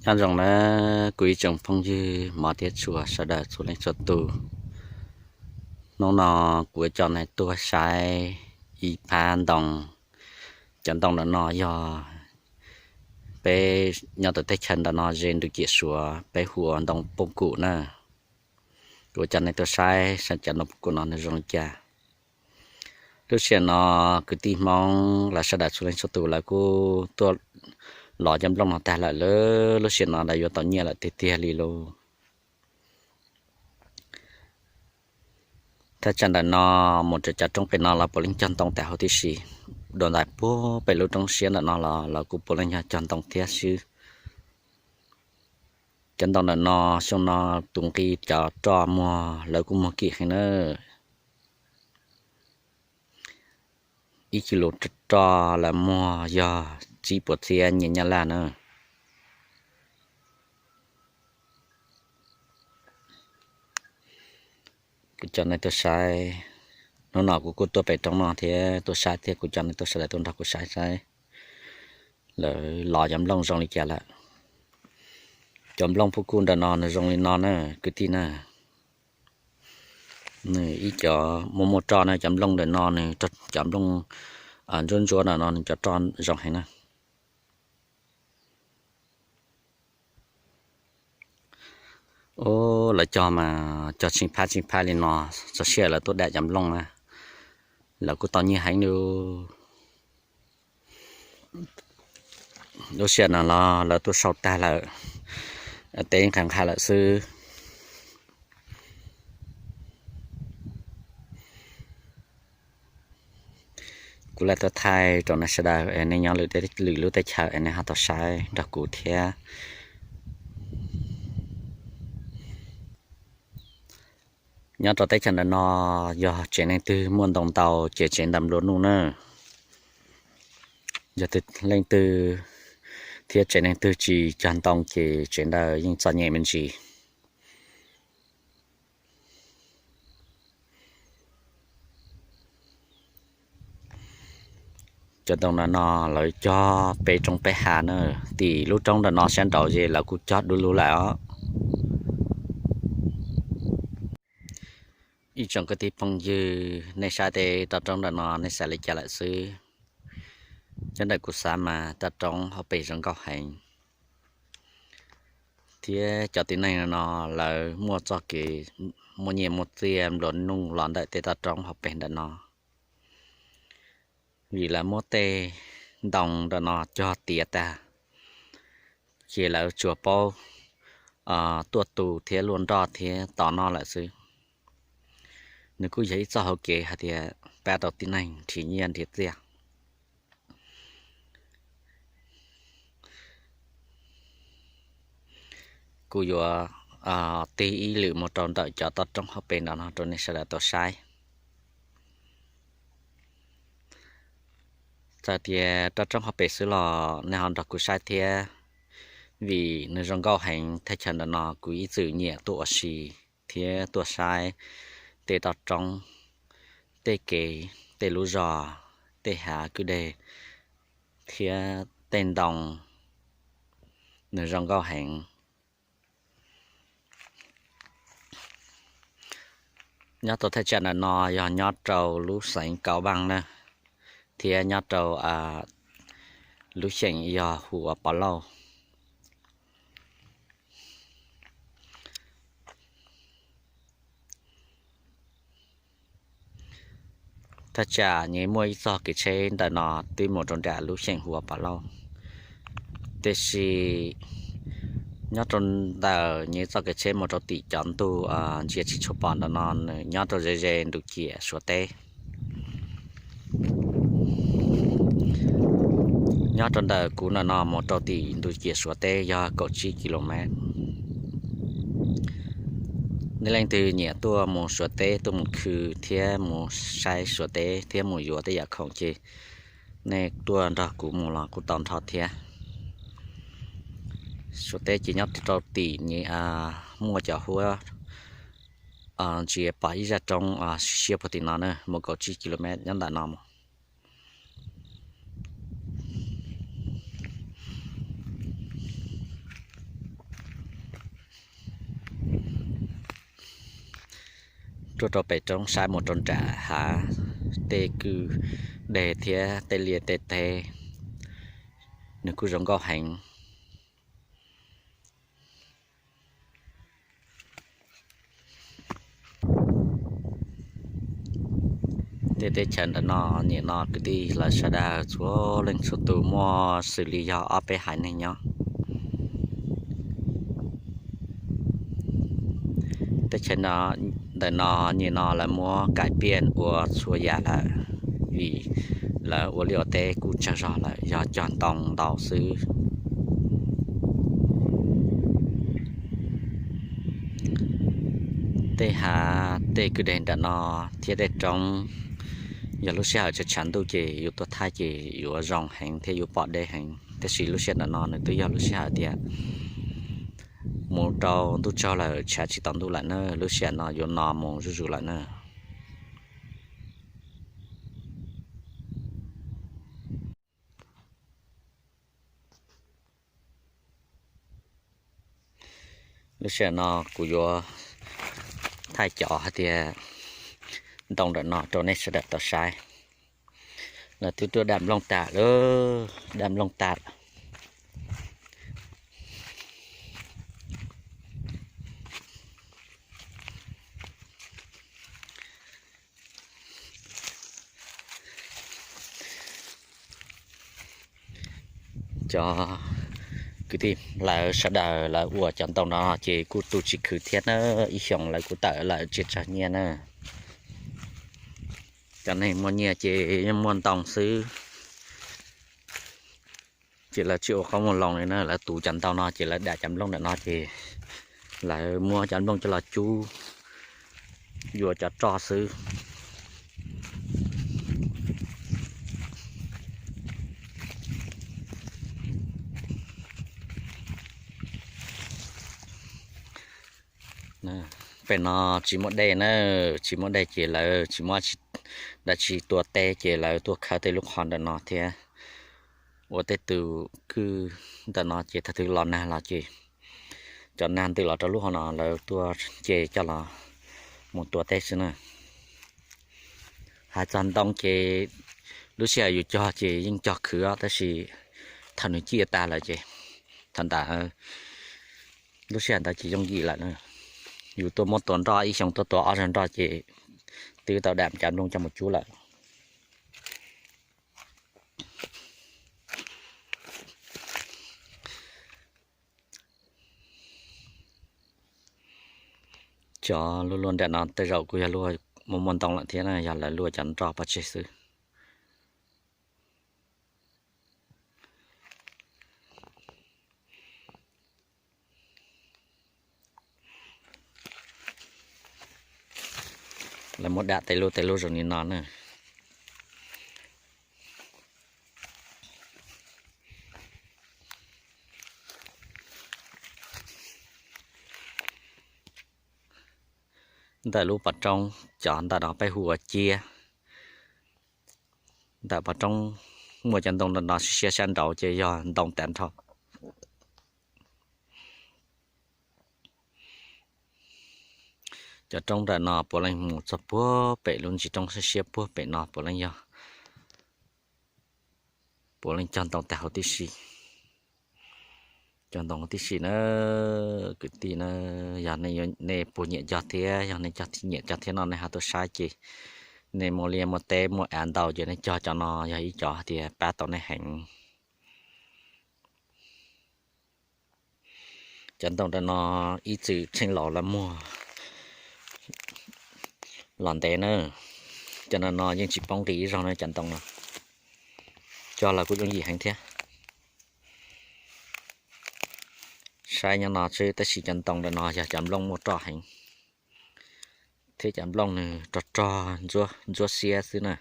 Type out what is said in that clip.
Nyob zoo na kuv ib tsoom phooj ywg mov thiab tshua sawv daws txhua leej txhua tus. Hnub no kuv coj nej tuaj saib ib phab ntoo. Cov ntoo ntawm no yog peb nyob tau teb chaws ntawm no ze ntug ciam Suav peb hu ua ntoo pooj kum na. Kuv coj nej tuaj saib saib cov ntoo pooj kum no nws zoo li cas. Lub sij hawm no kwv tij Hmoob lawv sawv daws txhua leej txhua tus lawv kuj tuaj lov cov nplooj no tag lawm, lub sij hawm no lawv yuav tau nyiaj lawm tiag tiag li lauj. Thaj tsam ntawm no mus rau cov roob pem no los puav leej cog ntoo tas huv tib si. Dua ntais puag pem lub roob siab ntawm no los lawv kuj puav leej yog cog ntoo thiab xwb. Cov ntoo ntawm no xyoo no tus nqi cov roj muag lawv kuj muag kim heev na. Ib kis lus roj lawv muag yog tsib puas txhiab nyiaj Nyab Laj na. Kuv coj nej tuaj saib, hnub no kuv kuj tuaj pem roob no thiab tuaj saib thiab kuv coj nej tuaj sawv daws tuaj nrog kuv saib saib lawv lov cov nplooj zoo li cas lawm. Cov nplooj pooj kum ntawm no nws zoo li no na kwv tij na. Nws ib cov muaj muaj roj na, cov nplooj ntawm no nws, cov nplooj ntsuab ntsuab ntawm no nws cov roj zoo heev na. Ub, lawv cog mas cog tsheej phab tsheej phab li no, txog sij hawm lawv tuaj dam cov nplooj na, lawv kuj tau nyiaj heev li. Lub sij hawm no los lawv tuaj sau tag lawm, teb nqhis nqhis lawm xwb. Kuv lam tuaj thaij rau nej sawv daws es nej nyob lwm lub teb chaws es nej ho tau saib nrog kuv thiab. Nyob rau teb chaws ntawm no yog tsev neeg twg muaj ntoo ntau ces tsev ntawd nplua nuj na. Yog leej twg thiab tsev neeg twg tsis cog ntoo ces tsev ntawd yeej txom nyem me ntsis. Cov ntoo ntawm no lawv cog peb roob peb hav na, tim lub roob ntawm no sab nraud ces lawv kuj cog du lug lawm os. Ib tsoom kwv tij phooj ywg, nej saib tej toj roob ntawm no nej xav li cas lawm xwb? Nyob ntawm kuv xav mas toj roob hauv pes zoo nkauj heev, thiab cov tib neeg no lawv muaj txoj kev muaj nyiaj muaj txiaj nplua nuj los ntawm tej toj roob hauv pes ntawm no, vim lawv muab tej ntoo ntawm no cog tiav tag, ces lawv tsuas paub tuaj tu thiab luaj nroj thiab tos noj lawm xwb. Nws kuj yog ib txoj hauv kev hais tias pab rau tib neeg nrhiav nyiaj nrhiav txiaj. Kuv yuav tig ib lwm mus rau ntawm cov toj roob hauv pes ntawm no rau nej sawv daws tau saib. Txawm tias toj roob hauv pes xwb los nej ho nrog kuv saib thiab, vim nws zoo nkauj heev. Thaj chaw ntawm no kuv ib txwm nyiam tuaj ua si thiab tuaj saib tej toj roob, tej kev, tej lub zos, tej hav kwj deg thiab tej ntoo, nws zoo nkauj heev. Nyob rau thaj tsam ntawm no yog nyob rau lub xeev Kaus Vaaj na, thiab nyob rau lub xyeem yog hu ua Pov Lauj. Thaj tsam nws muaj ib txoj kev tsheb ntawm no twb mus rau nram lub xyeem hu ua Pov Lauj, tiam sis nyob rau ntawm nws txoj kev tsheb mus rau tim cov ntug ntsia tsis tshua pom ntawm no nws nyob rau ze ze ntug ciam Suav teb. Nyob rau ntawm kuv ntawm no mus rau tim ntug ciam Suav teb yog kaum tsib ki lo mev. Nej leej twg nyiam tuaj mus Suav teb tuaj mus khw thiab mus saib Suav teb thiab mus yuav tej yam khoom ces nej tuaj nrog kuv mus los kuj tau nrho thiab. Suav teb ces nyob rau tim nws muaj cov huab ntsia pom ib zaj roob siab puag tim no na, mus kaum tsib ki lo mev nyob ntawm no mus. Tuaj rau pem roob saib mus rau nram hav, tej kwj deg thiab tej liaj tej teb, nws kuj zoo nkauj heev. Tej teb chaws ntawm no, nim no kwv tij lawv sawv daws txhua leej txhua tus muaj xws li yog ob peb haiv neeg nyob. Teb chaws ntawm no nim no lawv muab kaim piaj ua txhua yam lawm, vim lawv ua liaj ua teb kuj tsawg zog lawm, yog cog ntoo ntau xwb. Tej hav tej kwj deg nram no thiab tej roob, yog lub sij hawm tshav tshav ntuj ces yus tuaj thaij ces yuav zoo heev thiab yuav pom deb heev, tab sis lub sij hawm ntawm no nws twb yog lub sij hawm tias mus rau ntuj tsaug lawm, tshav tsis tau ntuj lawm na, lub sij hawm no yuav no mus zuj zus lawm na. Lub sij hawm no kuv yuav thaij cov hais tias ntoo ntawm no rau nej sawv daws tau saib. Lawv twb tuaj dam nplooj tas lawm, dam nplooj tas lawm. Cov kwv tij lawv sawv daws lawv ua cov ntoo no ces kuj tu tsis khwv thiab na, ib xyoos lawv kuj tawm lawm tsis tsawg nyiaj na. Cov neeg muaj nyiaj ces yeej muaj ntoo xwb, ces lawv tsis ua qoob ua loo li na, lawv tu cov ntoo no ces lawv dam cov nplooj ntawm no ces lawv muab cov nplooj coj los cub yuav cov roj xwb. Pem no tsis muaj dej na, tsis muaj dej ces lawv tsis muaj dab tsi tua teb ces lawv tuaj khawb tej lub qhov ntawm no thiab. Ua tej tus kwj ntawm no ces thaum twg los nag los ces cov nag ntws los rau lub hauv no lawv tuaj ce coj los mus tua teb xwb na. Hais txog ntoo ces lub sij hawm yus cog ces yeej cog khwv os, tab sis thaum nws ciaj tas lawm ces thaum ntawd lub sij hawm ntawd ces yooj yim lawm na. Yus tuaj muab tua nroj ib xyoo tuaj tua ob zaug nroj ces twb tau dam cov nplooj coj mus cub lawm. Cov luaj luaj nram no tej zaum kuj yog luaj muaj muaj ntoo lawm thiab na, yog lawv luaj cov nroj pov tseg xwb. Lawv muab dam tej lub tej lub zoo li no na. Ntawm lub pov roob cov ntawm no peb hu ua ciab. Ntawm pov roob muaj cov ntoo ntawm no siab siab sab nraud ces yog ntoo tag nrho. Cov roob ntawm no puav leej mus txog puag pem lub ntsis roob siab siab puag pem no puav leej yog, puav leej cog ntoo tag huv tib si. Cog ntoo huv tib si na, kwv tij na, yog nej puas nyiam cog thiab, yog nej cog nyiam cog thiab no nej ho tuaj saib ces nej muaj liaj muaj teb muaj av ntau ces nej cog cov no yog ib cov hais tias pab tau nej heev. Cov ntoo ntawm no ib txwm txheej laus lawv muag los ntev na, cov no no yeej tsis poob nqis ib zaug na cov ntoo no. Cog los kuj yooj yim heev thiab. Saib nyob no xwb tab sis cov ntoo ntawm no yog cov nplooj muaj roj heev thiab cov nplooj nws rog rog ntsuab xiab xwb na.